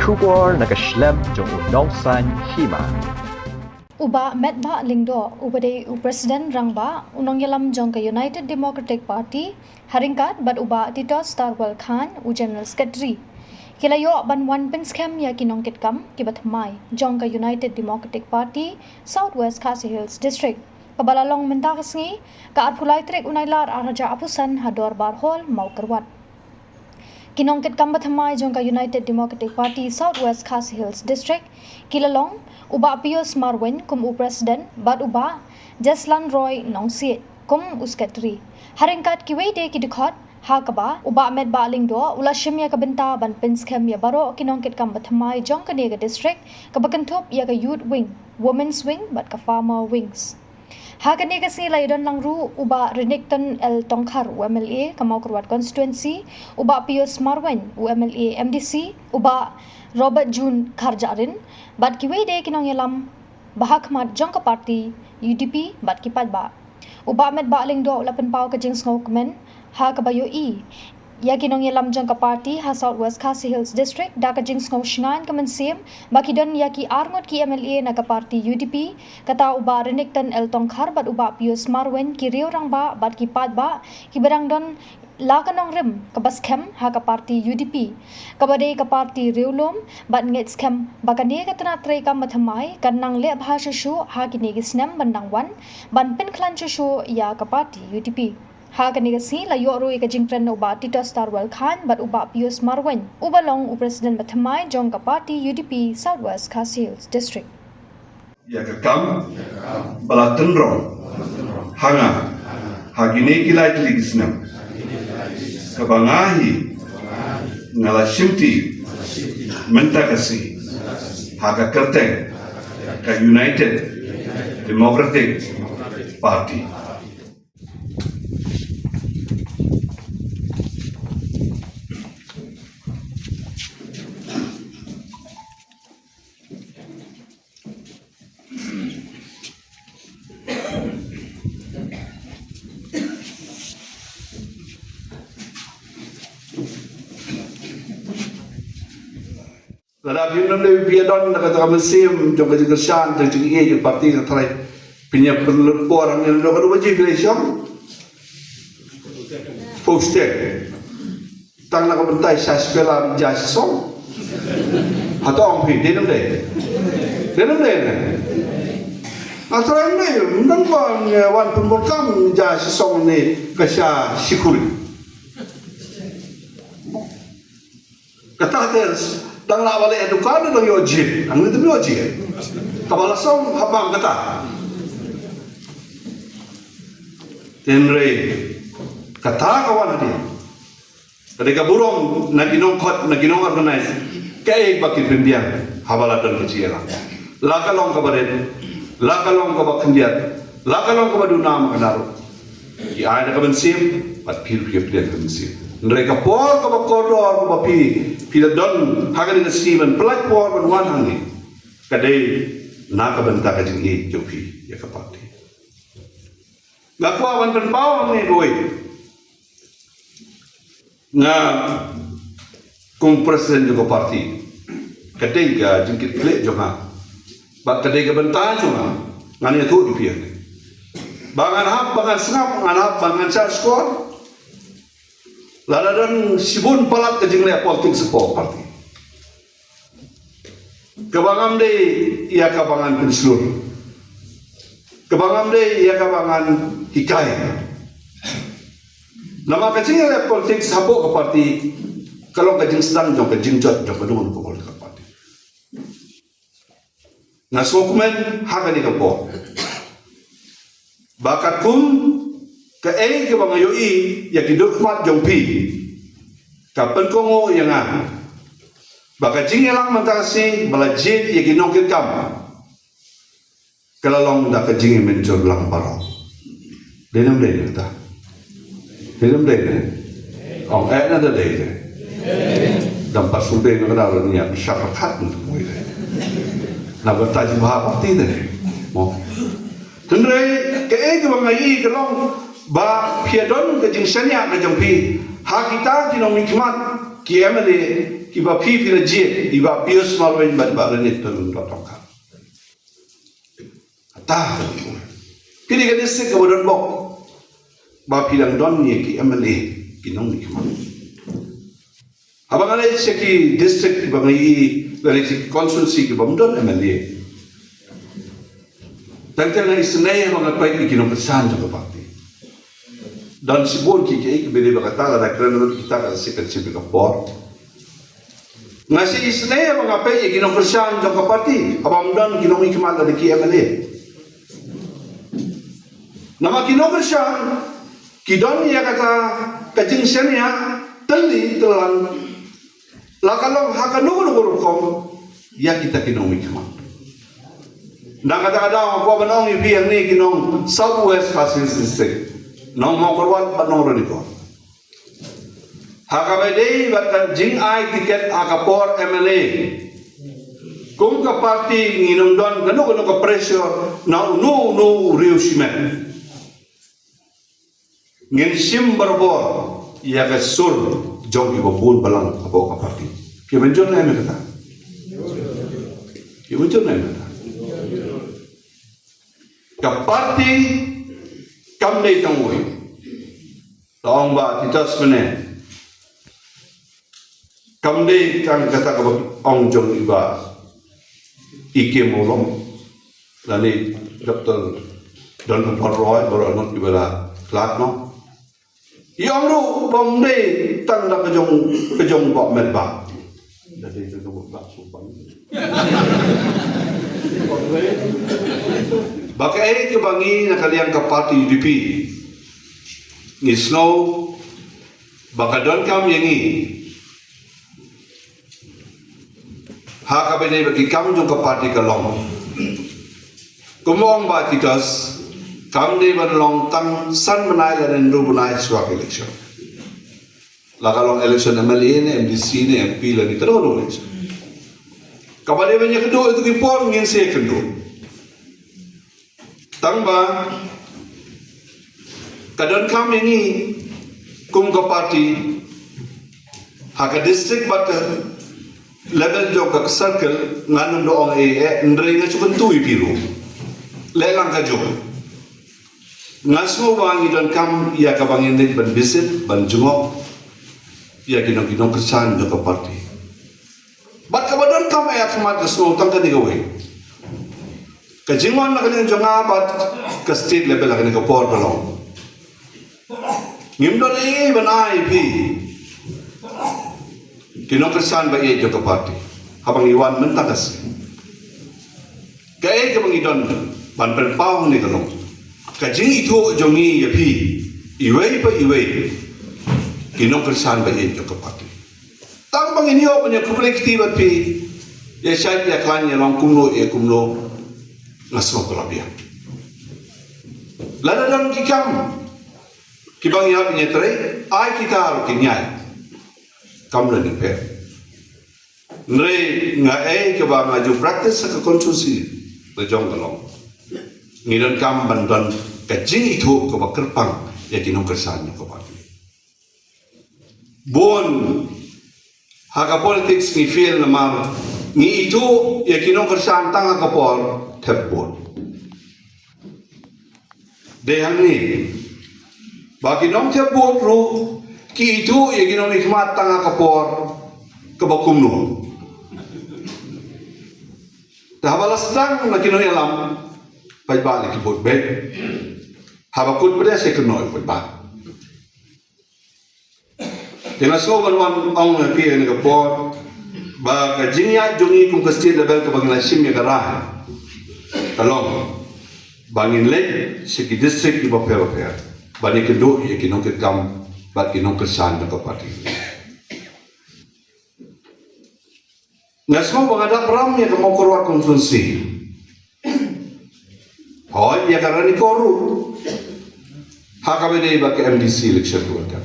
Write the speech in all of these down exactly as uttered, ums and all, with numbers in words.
Khubor na ka shlem jong u Nongsaiñ Hima. U Bah Metbah Lyngdoh, uba dei u President Rangbah, u nongïalam jong ka United Democratic Party, ha ryngkat bad u Bah Titos Tarwel Chyne, u General Secretary, ki la ïoh ban wan pynskhem ïa ki nongkitkam kiba thymmai jong ka United Democratic Party South West Khasi Hills District, kaba la long mynta ka sngi, ka arphew lai tarik u Nailar arhajar arphew san, ha Dorbar Hall, Mawkyrwat. Ki nongkitkam ba thymmai jong ka United Democratic Party South West Khasi Hills District ki la long u Bah Pius Marwein kum u President bad u Bah Jeslan Roy Nongsiej kum u Secretary. Ha ryngkat kiwei de ki dkhot, ha kaba u Bah Metbah Lyngdoh u la shim ïa ka bynta ban pynskhem ïa baroh ki nongkitkam ba thymmai jong kane ka district, kaba kynthup ïa ka Youth Wing, Women's Wing bad ka Farmer Wings. Ha kane ka sngi la ïadon lang ruh u Bah Renikton L Tongkhar, u M L A ka Mawkyrwat Constituency, u Bah Pius Marwein, u M L A M D C, u Bah Robert June Kharjahrin, bad kiwei de ki nongïalam ba ha khmat jong ka party U D P bad ki paidbah. U Bah Metbah Lyngdoh u la pynpaw ka jingsngewkmen, ha kaba ïohi ïa ki nongïalam jong ka party ha South West Khasi Hills District da ka jingsngew shngaiñ ka mynsiem ba ki don ïa ki arngut ki M L A na ka party U D P, kata u Bah Renikton L Tongkhar bad u Bah Pius Marwein, ki riew rangbah bad ki paidbah kiba dang don la ka nongrim kaba skhem ha ka party U D P, kaba dei ka party riewlum, bad ngeit skhem ba kane ka tnat treikam ba thymmai kan nang leh bha shuh shuh ha kine ki snem ban dang wan, ban pynkhlaiñ shuh shuh ïa ka party U D P. Ha kane ka sngi la ïoh ruh ïa ka jingkren na u Bah Titos Tarwel Chyne bad u Bah Pius Marwein, uba long u President ba thymmai jong ka party U D P South West Khasi Hills District. Ïa ka kam ba la tynrong ha nga ha kine ki lai tylli ki snem, kaba nga hi nga la shimti mynta ka sngi ha ka kyrteng ka United Democratic Party. Lada phim nym dei phi ïa don da kata ka mynsiem jong ka jingkyrshan jong ka jingïeit jong ka party, nga tharai phin ïa pynlut por hangne, naduh katno baje phi la shong? Post. Tang na ka bynta sha shipela ja shisong. Hato ong phi dei nym dei? Dei nym dei ne? Nga tharai ym dei, ym don ba wan pynbor kam ja shisong ne ka sha shikhuri. Kata te dang lah ba leh dukan, dang ïoh jied, hangne ym ïoh jied. Kaba la song ha bank kata. Hynrei kata ka wan hadien. Ka dei ka burom na ki nongkhot, na ki nong organize, kaei ba kin pynbiang haba la don ka jingïalang. La ka long kaba rit, la ka long kaba khyndiat, la ka long kaba duna, ma kane ruh ki ai da ka mynsiem bad phi ruh phi pdiang da ka mynsiem. Hynrei ka por kaba kordor kaba phi, phi la don ha kane ka sngi ban pyllait por ban wan hangne, ka dei na ka bynta ka jingïeit jong phi ïa ka party. Nga kwah ban pynpaw hangne kawei. Nga kum president jong ka party, ka dei ka jingkitkhlieh jong nga bad ka dei ka bynta jong nga, ngan ïathuh ïa phi ba ngan hap ba ngan sngap, ngan hap ba ngan shah shkor. Lada don shibun palat ka jingleh politics hapoh ka party, kaba ngam dei ïa kaba ngan pynshlur, kaba ngam dei ïa kaba ngan hikai. Namar ka jingleh politics hapoh ka party ka long ka jingsdang jong ka jingjot jong ka dong ka party. Nga sngewkmen ha kane ka por ba katkum kaei kaba nga ïohi ïa ki dur khmat jong phi, ka pynkohnguh ïa nga ba ka jingïalang mynta ka sngi ba la jied ïa ki nongkitkam, ka la long da ka jingïamynjur lang baroh. Dei ne ym dei ne kata? Dei ne ym dei ne? Ong eh na da dei ne. Dang pat shu dei ne ka da la nia sha pyrkhat ne tu mui dei. Na ba ta jubha party ne. Mo. Hynrei kaei kaba nga ïohi ka long ba phi ïa don ka jingshaniah ka jong phi ha kita ki nongmihkhmat, ki M L A, Kiba phi phi la jied, i Bah Pius Marwein bad Bah Reniet Tyrbuddong Tongkhar. Kata. Phi dei ka district kaba don bok ba phi dang don ïa ki M L A, ki nongmihkhmat. Haba nga leit sha ki district kiba nga ïohi, lane sha ki constituency kiba ym don M L A, tang tang nga isynei haba nga peit ïa ki nongkyrshan jong ka party. Don shibun ki, ki, ki bynta ba kata lada kren ruh kita ka sik ka shim ka por. Nga shu isynei haba nga peit ïa ki nongkyrshan jong ka party, haba ym don ki nongmihkhmat lane ki M L A. Namar ki nongkyrshan ki don ïa kata ka jingshaniah tylli tyllang, la ka long ha kano kano ka rukom, ïa kita ki nongmihkhmat. Na kata ka daw nga kwah ban ong ïa phi hangne ki nong South West Khasi Hills District, nong Mawkyrwat bad nong Ranikor. Ha kaba ïadei bad ka jingai tiket ha ka por M L A, kum ka party ngin ym don kano kano ka pressure na uno uno u riewshimet. Ngin shim barabor ïa ka sur jong kiba bun balang hapoh ka party. Phi mynjur ne em ïa kata? Phi mynjur ne em ïa kata? Ka party kam dei tang uwei. La ong Bah Titos mynne. Kam dei tang kata kaba ong jong i Bah E K Mawlong lane Doctor Don Upon Roy, baroh ngut kiba la khlad noh. I ong ruh ba ym dei tang da ka jong, ka jong Bah Metbah. Da dei ka jong Bah Suban. Ba kaei kaba ngi na ka liang ka party U D P ngi sngew ba ka donkam ïa ngi ha kaba ïadei bad ki kam jong ka party ka long, kumba ong Bah Titos, kam dei ban long tang san bnai lane hynriew bnai shuwa ka election. La ka long election M L A ne M D C ne M P lane kano kano election. Kaba dei ban ïakynduh ïa kito ki por ngin sa ïakynduh. Tang ba ka donkam ïa ngi kum ka party ha ka district bad ka level jong ka circle, ngan ym da ong ei ei, hynrei nga shu kyntu ïa phi ruh. Leh lang ka jong. Nga sngew ba ngi donkam ïa kaba ngin leit ban visit, ban jngoh ïa ki nong, ki nongkyrshan jong ka party. Bad kaba donkam ïa ka mat ka sngew tang kane kawei. Ka jingwan na ka liang jong nga bad ka state level ha kane ka por ka long, ngim don ei ei ban ai phi ki nongkyrshan ba ïeit jong ka party haba ngi wan mynta ka sngi. Kaei kaba ngi don ban pynpaw hangne ka long ka jingithuh jong ngi ïa phi iwei pa iwei ki nongkyrshan ba ïeit jong ka party. Tang ba ngin ïoh ban ïa khublei kti bad phi, ïa shait ïa khlaiñ, ïa long kumno ïa kumno, nga sngew ka la biang. Lada don ki kam kiba ngi hap ïa trei, ai kita ruh kin ïai. Kam don ïa pher. Hynrei nga, ei kaba nga ju practice ha ka constituency la jong ka long, ngi donkam ban don ka jingithuh kaba kyrpang ïa ki nongkyrshan jong ka party. Bun ha ka politics ngi fail namar ngi ithuh ïa ki nongkyrshan tang ha ka por thep vote. Dei hangne ba ki nongthep vote ruh ki ithuh ïa ki nongmihkhmat tang ha ka por kaba kumno. Te haba la sdang na ki nongïalam, paidbah la ki vote beit. Haba kut pdeng sa kynnoh paidbah. Te nga sngew ban wan ong ïa phi ha kane ka por ba ka jingïaid jong ngi kum ka state level kaba ngi la shim ïa ka rai ka long ba ngin leit sha ki district kiba pher bapher ban ïakynduh ïa ki nongkitkam bad ki nongkyrshan jong ka party. Nga sngew ba nga dap ram ïa ka Mawkyrwat constituency. Hooid, ïa ka Ranikor ruh. Ha kaba ïadei bad ka M D C election ruh ka.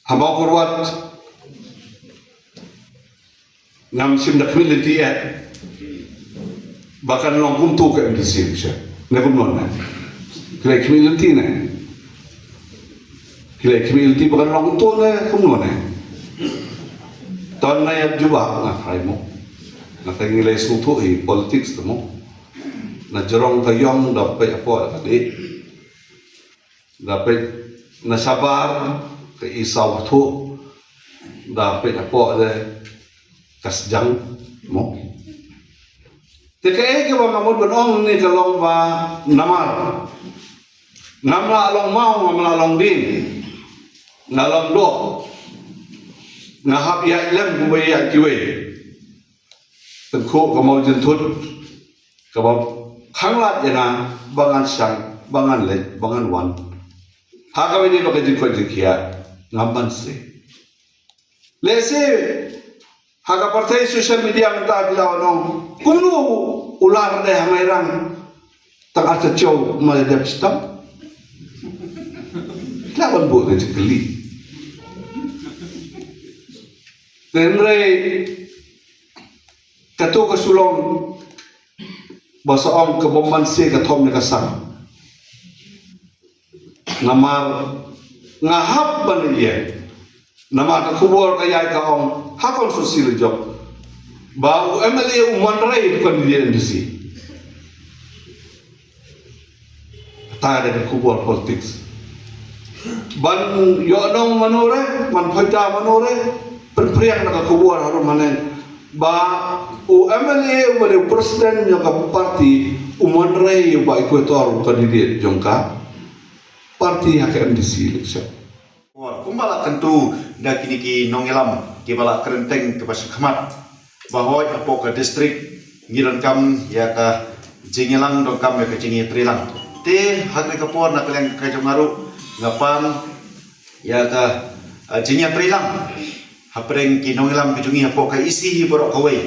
Ha Mawkyrwat ngam shym da khmih lynti eh ba kan long kumto ka M D C election. Ne kumno ne? Ka la khmih lynti ne? Ki leh ki mih lynti ba kan long kumto ne kumno ne. Tang na ïa jubab nga tharai mo. Nga tang ngi leh sngewthuh hi politics te mo. Na jrong ka ïong da peit hapoh da ka dih. Da peit na shabar ka i sawthuh. Da peit hapoh de ka sdang mo. Te kaei kaba nga mut ban ong ne ka long ba namar ngam lah long maw, ngam lah long ding. Nga long doh. Nga hap ïaid lem kumba ïaid kiwei. Tyngkhuh ka mawjynthut kaba khanglad ïa nga ba ngan shang, ba ngan leit, ba ngan wan. Ha kaba ïadei bad ka jingkoit jingkhiah ngam banse. Lehse ha ka pyrthei social media mynta ki la wan ong, kumno u Lar de ha Mairang tang artatiew ma dep stam. Ki la wan buh ka jingkylli. Hynrei kato ka shu long ba sa ong ka bym banse ka thom ne ka sang. Namar nga hap ban ïeng. Namar ka khubor ka ïai ka ong ha constituency la jop ba u M L A u Mon Rei u kan ïeng M D C. Kata ka dei ka khubor politics. Ban ïoh nong mano re, ban pynta mano re, pynpriang na ka khubor harum haneng ba u M L A uba dei u president jong ka party u Mon Rei uba Equator u candidate jong ka party ha ka M D C election. Kumba la kyntu da kine ki nongïalam kiba la kren teng kiba sha khmat ba hoi hapoh ka district ngi donkam ïa ka jingïalang, donkam ïa ka jingïatreilang. Te ha kane ka por na ka liang ka jong nga ruh nga pan ïa ka, eh, jingïatreilang hapdeng ki nongïalam ki jong ngi hapoh ka E C hi baroh kawei.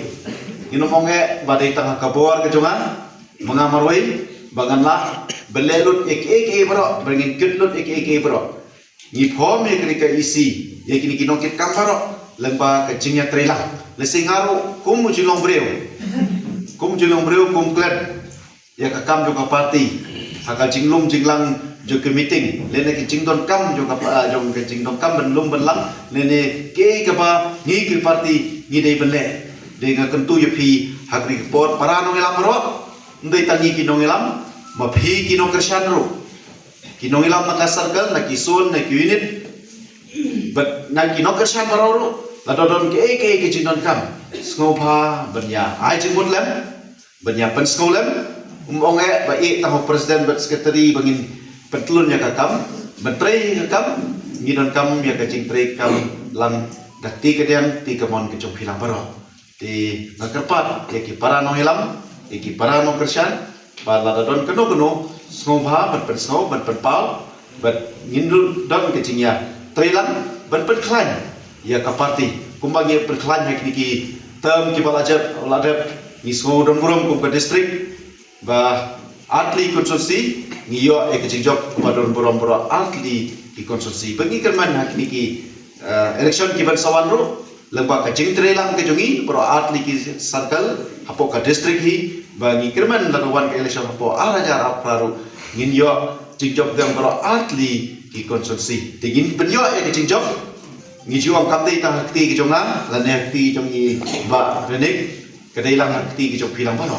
Ngin ym ong eh ba dei tang ha ka bor ka jong nga ma nga marwei ba ngan lah ban leh lut ïa kiei kiei baroh, ba ngin kit lut ïa kiei kiei baroh. Ngi phom ïa kane ka E C ïa kine ki nongkitkam baroh lyngba ka jingïatreilang. Lehse nga ruh kum u jinglong briew, kum u jinglong briew, kum klet ïa ka kam jong ka party ha ka jinglum jinglang jong ka meeting lane ka jingdonkam jong ka pa-, jong ka jingdonkam ban lum ban lang lane kaei kaba ngi ki party ngi dei ban leh. Dei nga kyntu ïa phi ha kane ka por para nongïalam baroh, ym dei tang ngi ki nongïalam, ma phi ki nongkyrshan ruh, ki nongïalam na ka circle, na ki zone, na ki unit bad na ki nongkyrshan baroh ruh, lada don kaei kaei ka jingdonkam, sngewbha ban ïa ai jingmut lem, ban ïa pynsngew lem. Ym ong eh ba ïeh tang ha u president bad secretary ba ngin pyntylun ïa ka kam, ban trei ïa ka kam. Ngi donkam ïa ka jingtrei kam lang da kti kadiang kti kamon ka jong phi lang baroh. Te nga kyrpad ïa ki para nongïalam, ïa ki para nongkyrshan ba lada don kano kano sngewbha ban pynsngew, ban pynpaw, bad ngin don ka jingïatreilang ban pynkhlaiñ ïa ka party kumba ngi pynkhlaiñ ha kine ki term kiba la jop, la dep. Ngi sngew don burom kum ka district ba artylli constituency ngi ïoh ïa ka jingjop ba don burom baroh artylli ki constituency. Ba ngi kyrmen ha kine ki, eh, election kiban sa wan ruh lyngba ka jingtreilang ka jong ngi baroh artylli ki circle hapoh ka district hi, ba ngi kyrmen lada wan ka election hapoh ar hajar arphew phra ruh ngin ïoh jingjop dang baroh artylli ki constituency. Te ngin pynïoh ïa ka jingjop. Ngi ju ong kam dei tang ha kti ka jong nga lane ha kti jong i Bah Renik, ka dei lang ha kti ka jong phi lang baroh.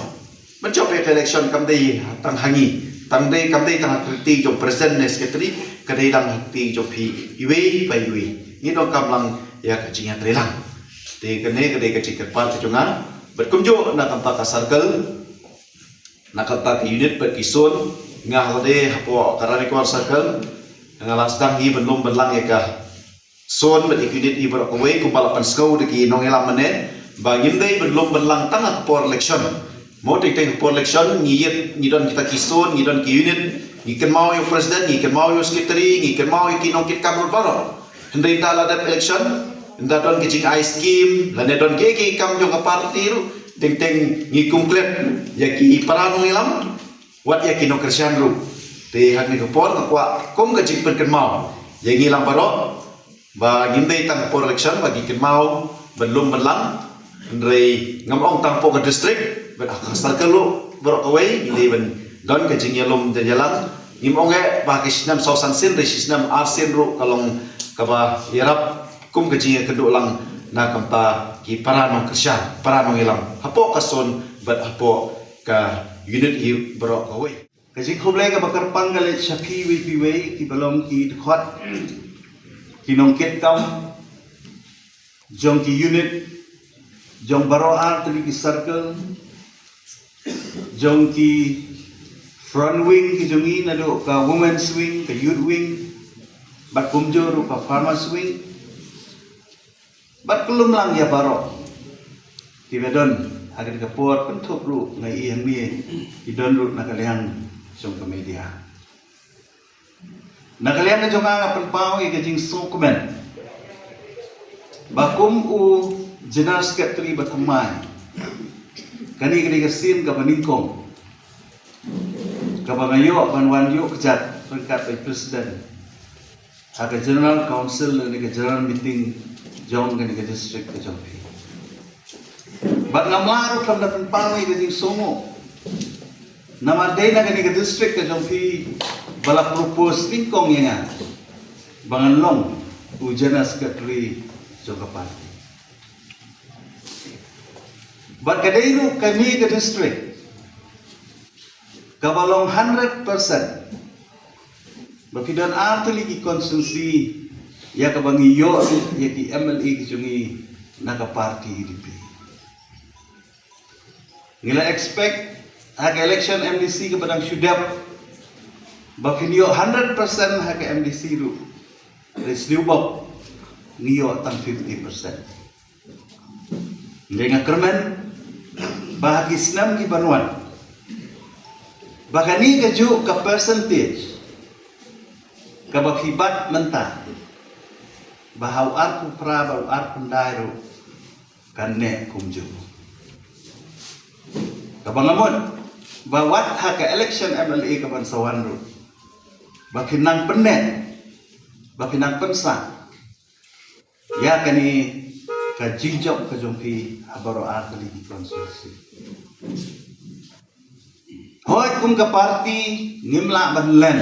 Ban jop ïa ka election kam dei tang ha ngi, tang dei, kam dei tang ha kti jong president ne secretary, ka dei lang ha kti jong phi iwei pa iwei. Ngi donkam lang ïa ka jingïatreilang. Te kane ka dei ka jingkyrpad ka jong nga bad kumjuh na ka bynta ka circle, na ka bynta ka unit bad ki zone. Nga ha lade hapoh ka Ranikor circle nga la sdang hi ban lum ban lang ïa ka zone bad ïa ki unit hi baroh kawei kumba la pynsngew da ki nongïalam mynne ba ngim dei ban lum ban lang tang ha ka por election. Mo, teng teng ha ka por election ngi ïeit, ngi don kita ki zone, ngi don ki unit, ngi kynmaw ïa u president, ngi kynmaw ïa u secretary, ngi kynmaw ïa ki nongkitkam ruh baroh. Hynrei ynda la dep election, ynda don ki jingai skim lane don kiei kiei ki kam jong ka party ruh, teng teng ngi kum klet ïa ki para nongïalam wat ïa ki nongkyrshan ruh. Te ha kane ka por nga kwah kum ka jingpynkynmaw ïa ngi lang baroh ba ngim dei tang por election ba ngi kynmaw ban lum ban lang. Hynrei ngam ong tang hapoh ka district, bad ha ka circle ruh baroh kawei ngi dei ban don ka jingïalum jingïalang Ngim ong eh ba ki snem saw san sien, da shi snem ar sien ruh ka long kaba ïarap kum ka jingïakynduh lang na ka bynta ki para nongkyrshan, para nongïalam hapoh ka zone bad hapoh ka unit hi baroh kawei. Ka jingkhublei kaba kyrpang ka leit sha phi wei phi wei kiba long ki dkhot, ki nongkit kam jong ki unit, jong baroh ar tylli ki circle, jong ki front wing ki jong ngi, naduh ka women's wing, ka youth wing, bad kumjuh ruh ka farmers wing. Bad ka lum lang ïa baroh kiba don ha kane ka por, kynthup ruh nga i hangne ki don ruh na ka liang jong ka media. Na ka liang ka jong nga, nga pynpaw ïa ka jingsngewkmen ba kum u General Secretary ba thymmai, kane ka dei ka sien kaba nyngkong kaba nga ïoh ban wan ïuh kjat ryngkat bad i President ha ka General Council lane ka General Meeting jong kane ka district ka jong phi. Bad ngam lah ruh khlem da pynpaw ïa ka jingsngewnguh, namar dei na kane ka district ka jong phi ba la propose nyngkong ïa nga ba ngan long u General Secretary jong ka party. Bad ka dei ruh kane ka district kaba long hundred percent ba phi don ar tylli ki constituency ïa kaba ngi ïoh ïa ki M L A ki jong ngi na ka party U D P. Ngi la expect ha ka election M D C kaba dang shu dep ba phin ïoh hundred percent ha ka M D C ruh. Hynrei sniewbok ngi ïoh tang fifty percent. Hynrei nga kyrmen ba ha ki snem ki ban wan, ba kane kajuh ka percentage kaba phi bat mynta, ba ha u arphew phra bad u arphew khyndai ruh kan neh kumjuh. Kaba nga mut ba wat ha ka election M L A kaban sa wan ruh, ba phin nang pynneh, ba phin nang pynsah ïa kane ka jingjop ka jong phi ha baroh ar tylli ki constituency. Hooid, kum ka party ngim lah ban len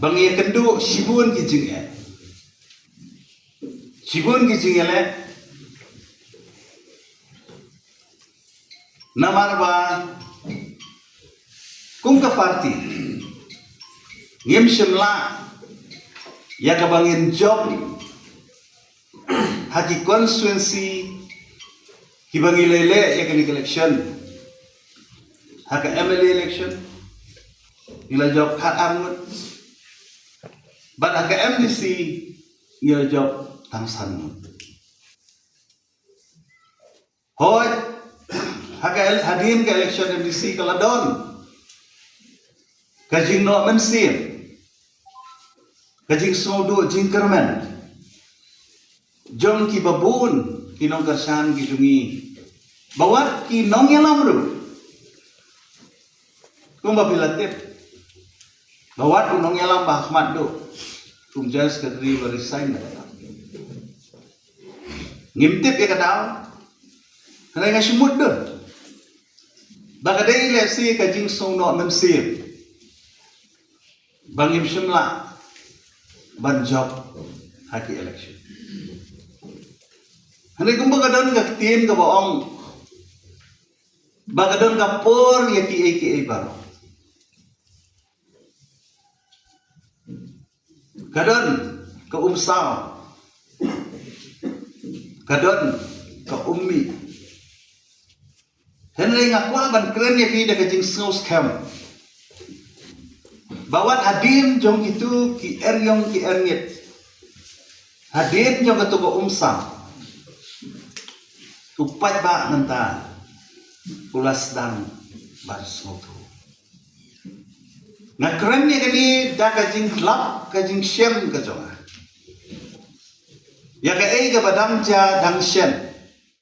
ba ngi ïakynduh shibun ki jingeh, shibun ki jingeh leh, namar ba kum ka party ngim shym lah ïa kaba ngin jop ha ki constituency kiba ngi la leh ïa kane ka election. Ha ka M L A election ngi la jop khat ar ngut, bad ha ka M D C ngi la jop tang san ngut. Hooid, ha ka el-, hadien ka election M D C ka la don ka jingnoh mynsiem, ka jingsngewduh jingkyrmen jong kiba bun ki nongkyrshan ki jong ngi, ba wat ki nongïalam ruh, kumba phi la tip, ba wat u nongïalam ba ha khmat duh, kum General Secretary ba resign na ka daw. Ngim tip ïa ka daw, hynrei nga shu mutdur ba ka dei lehse ka jingsngewnoh mynsiem ba ngim shym lah ban jop ha ki election. Hynrei kumba ka don ka ktien kaba ong ba ka don ka por ïa kiei kiei baroh. Ka don ka umsaw, ka don ka ummih. Hynrei nga kwah ban kren ïa phi da ka jingsngew skhem ba wat hadien jong kito ki eriong ki erngit, hadien jong kato ka umsaw, u paidbah mynta u la sdang ban sngewthuh. Nga kren ïa kane da ka jingïalap, ka jingshem ka jong nga. Ïa kaei kaba dang jia dang shen,